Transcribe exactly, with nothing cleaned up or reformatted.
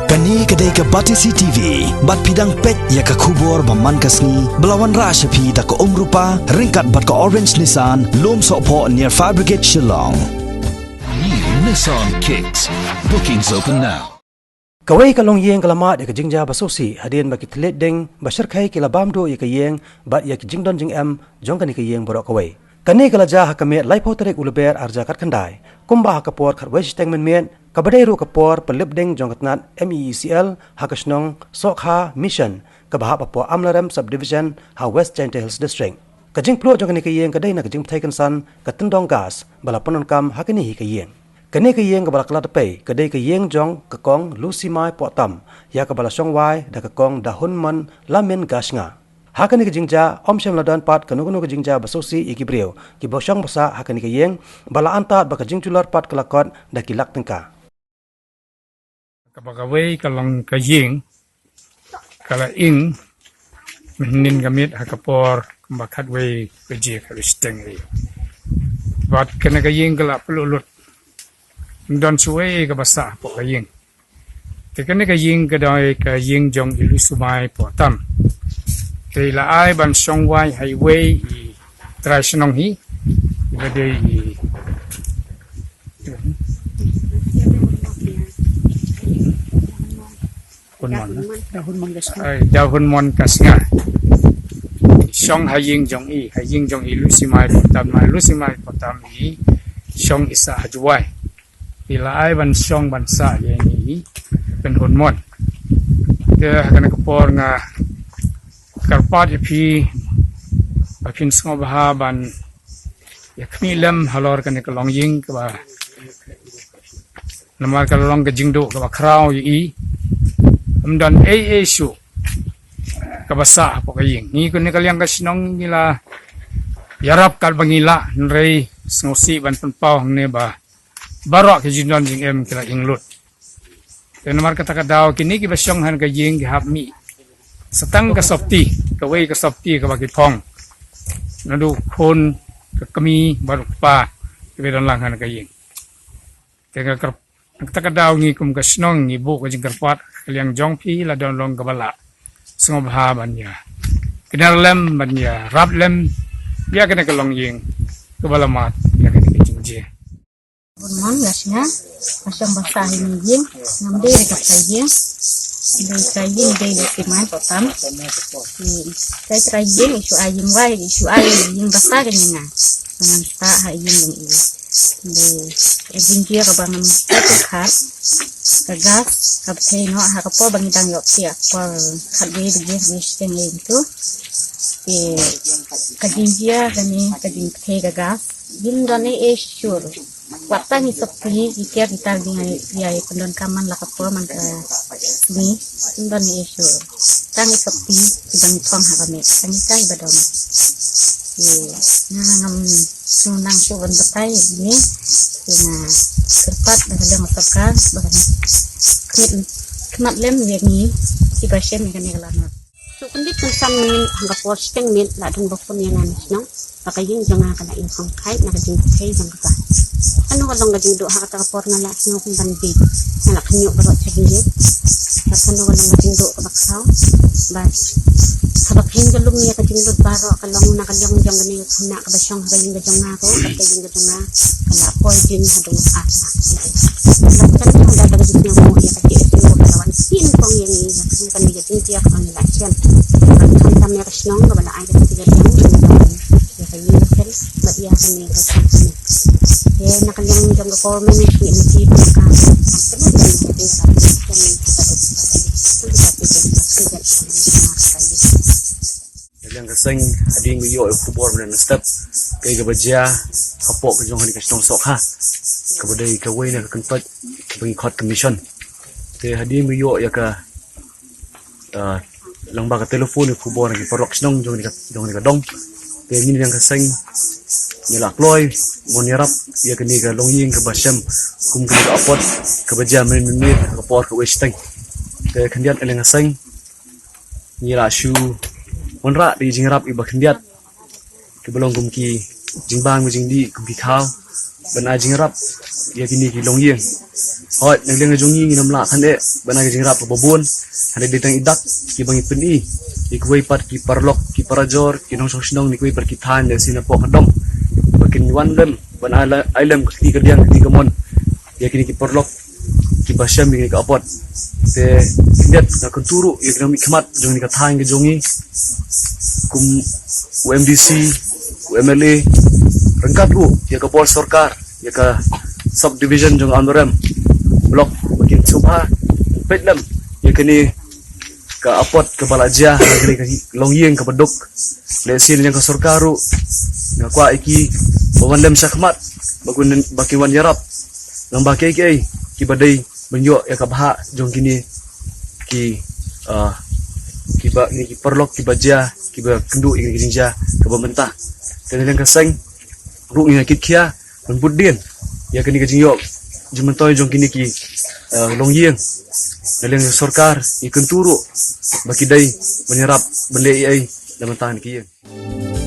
Kane ka dei ka Batesi T V, bad phi dang peit ïa ka khubor ba man ka sngi, ba la wanrah sha phi da ka Umrupa, ryngkat bad ka Orange Nissan, Lumsohphoh near Fire Brigade Shillong. New Nissan Kicks. Bookings open now. Kawei ka longïing ka la mad ïa ka jingjia ba sngewsih hadien ba ki thylliej ding ba shyrkhei ki la bam duh ïa ka ïing bad ïa ki jingdon jingem jong kane ka ïing baroh kawei. Kane ka la jia ha ka miet laiphew tarik u Lber arhajar khatkhyndai, kumba ha ka por khatwei shiteng mynmiet, kaba dei ruh ka por pynlip ding jong ka tnat M E E C L ha ka shnong Sohkha Mission, kaba hap hapoh Amlarem Subdivision ha West Jaintia Hills District. Ka jingpluh jong kane ka ïing ka dei na ka jingbthei kynsan ka tyndong gas ba la pyndonkam ha kane hi ka ïing. Kane ka ïing kaba la klet pei ka dei ka ïing jong ka Kong Lusimai Pohtam, ïa kaba la shong wai da ka Kong Dahunmon Lamin Gashnga. Ha kane ka jingjia, ym shym la don pat kano kano ka jingjia ba sngewsih ïa ki briew kiba shong ba sah ha kane ka ïing, ba la antad ba ka jingjulor pat ka la kot da ki lak tyngka. Kaba kawei ka long ka ïing ka la ing mynhynnin ka miet ha ka por kumba khatwei baje khatwei shiteng ïa. Bad kane ka ïing ka la pluh lut. Ym don shuh ei kaba sah hapoh ka ïing. Te kane ka ïing ka dei ka ïing jong i Lusimai Pohtam. Te i la ai ban shong wai ha iwei i trai shnong hi. Iba dei i Hunmon. Dahunmon Gashnga. Ai, Dahunmon Gashnga. Shong ha ïing jong i, ha ïing jong i Lusimai Pohtam, ma Lusimai Pohtam i shong i sah ha Jowai. I la ai ban shong ban sah ïa ini i Dahunmon. Te ha kane ka por nga kyrpad ïa phi ba phin sngewbha ban ïa khmih lem halor kane ka longïing kaba namar ka long ka jingduh kaba khraw ïa i. Ym don ei ei shuh kaba sah hapoh ka ïing. Ngi kane ka liang ka shnong ngi la ïarap katba ngi lah, hynrei sngewsih ban pynpaw hangne ba baroh ki jingdon jingem ki la ing lut. Te namar kata ka daw kine kiba shong ha kane ka ïing ki hap mih sa tang ka sopti, kawei ka sopti kaba ki phong. Naduh khun, ka kmie bad u kpa kiba don lang ha kane ka ïing. Te nga kyrp-, kata ka daw ngi kum ka shnong ngi buh ka jingkyrpad ha ka liang jong phi, lada don long kaba lah, sngewbha ban ïa kner lem, ban ïarap lem ïa kane ka longïing kaba la mad ïa kane ka jingjia. Bun mon nga shnga, nga shong ba sah ha ïing, ngam dei re ka trai ïing. Dei trai ïing, dei Lusimai Pohtam. Ki trai trai ïing, i shu ai ïing wai, i shu ai ïing ba sah ka ïing nga. Ngam sah ha ïing ïing i. Dei, eh, jingjia kaba ngam sah ka khat, ka gas, ka bthei noh ha ka por ba ngi dang ïoh tiak, por khatwei baje, khatwei shiteng ïa itu. Te ka jingjia kane, ka jingbthei ka gas, ym don ei ei shuh. Wat tang i sopti, i ker i tar, i ïa i pyndonkam man la ka por man ka sngi. Ym don ei ei shuh. Tang i sopti i dang phong ha ka met, tang i tai ba don. Te nga ngam sngewbha shuh ban batai ïa kine. Te nga kyrpad na ka liang ka sorkar ba kan khmih, khmat lem ïa ngi kiba shem ïa kane ka lanot. Shu kyndit kynsan miet, ha ka por shiteng miet, la don ba phone ïa nga na shnong ba ka ïing jong nga ka la ing khongkhait na ka jingbthei jong ka gas. Kano ka long ka jingduh ha kata ka por, nga la sngew kum ban bieit, nga la khynñiuh baroh sha ki ïing. Bad kano ka long ka jingduh kaba khraw, bad haba phin ïalum ïa ka jinglut baroh ka long na ka liang jong kane ka khynnah kaba shong ha ka ïing ka jong nga ko, bad ka ïing ka jong nga ka la poi jing haduh ar. Bad kane ka long da ka jingsngew mo ïa ka J S U ka la wan pynpong ïa ngi ïa kane ka jingjia kaba ngi la shem. Bad khamtam ïa ka shnong kaba la ai ka jingïarap ïa ka ïing ka sem bad ïa kane ka jingïarap. Te na ka liang jong ka government ngi ngi ti ba ka kane ka jingïarap. Ïa ka seng hadien ba ïoh ïa ka khubor mynne mynstep, kaei kaba jia hapoh ka jong kane ka shnong Sohkha, kaba dei kawei na ka kyntoit kaba ngi khot ka mission. Te hadien ba ïoh ïa ka, ah, lyngba ka telephone ïa ka khubor na ki paralok shnong jong kane ka, jong kane ka dong. Te ngi na ka seng ngi la kloi ban ïarap ïa kane ka longïing kaba shem kum kane ka apot kaba jia mynmiet ha ka por kawei shiteng. Te khyndiat na ka seng ngi la shu wanrah da ki jingïarap kiba khyndiat, kiba long kum ki jingbam ki jingdih, kum ki khaw, ban ai jingïarap ïa kine ki longïing. Hooid, na liang jong ngi ngin ym lah than eh ban ai jingïarap ba bun, hynrei dei tang i dak kiba ngi pyni ïa kiwei pat ki paralok, ki parajor, ki nongshong shnong na kiwei pat ki thaiñ lehse napoh ka dong, ba kin wan lem ban ai la-, ai lem ka kti ka diang, ka kti ka mon ïa kine ki paralok kiba shem ïa kine ki apot. Te khyndiat nga kyntu ruh ïa ki nongmihkhmat jong kane ka thaiñ ka jong ngi, kum u M D C, u M L A, ryngkat ruh ïa ka bor sorkar, ïa ka subdivision jong Amlarem Block, ba kin sngewbha peit lem ïa kane ka apot kaba la jia ha kane ka longïing kaba duk. Lehse na liang ka sorkar ruh nga kwah ïa ki ba wan lem shakhmat, ba kin, ba kin wan ïarap lang ba kiei kiei kiba dei ban ïoh ïa ka bhah jong kine ki, ah, kiba, kine ki paralok kiba jia, kiba kynduh ïa kine ki jingjia kaba mynta. Te na liang ka seng ruh ngi ïa kit khia ban bud dien ïa kane ka jingïoh jingmyntoi jong kine ki, ah, longïing. Na liang sorkar ngi kyntu ruh ba ki dei ban ïarap ban leh ei ei na bynta kine ki ïing.